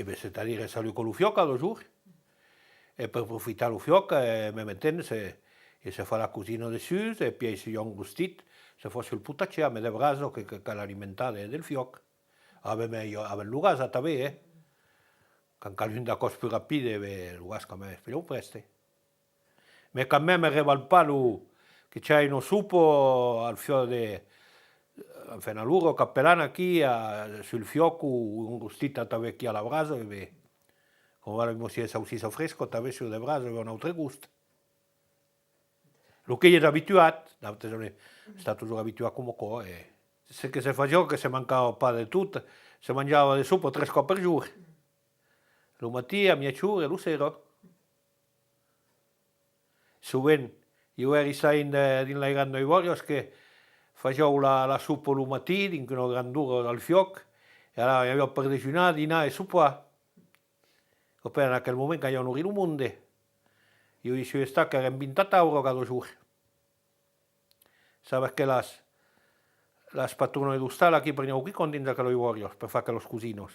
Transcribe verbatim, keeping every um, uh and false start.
Ben, c'est-à-dire, s'aluca lo fiòc a dos jorns, e per profitar lo fiòc, eh, en mème temps, se, e se fa la cosina dessús, e pièi se i a un rostit, se fa sul potatgièr, amb de brasa que, que cal alimentar de, del fiòc. Avèm, eh, avèm lo gas atanben, eh. Quand cal un dacòs pus rapide, ben, lo gas quand même es pus prèste. Mès quand même reval pas lo, que i a una sopa al fiòc de, enfin, a l'ora, o capelana aquí, a, sul fiòc, o un rostit atanben aquí a la brasa, e ben, coma val, mès si es saucissa fresca, tanben sul de brasa, e ben, un autre gost. Lo que i es abituat, nautres on estat totjorn abituat coma aquò, e ce que se fasiá, que se mancava pas de tot, se manjava de sopa tres còps per jorn. Lo matin, a miègjorn e lo sera. Sovent, ieu èri saint de, dins las grandas bòrias que fasián la, la sopa lo matin, dins una grandura al fiòc, e alara i aviá per dejunar, dinar e sopar. Coma en aquel moment caliá noirir lo monde. Ieu i soi estat qu'èrem vint a taula cada jorn. Sabes que las, las patronas d'ostal aquí prenián quicòm dins aquelas bòrias per far aquelas cosinas.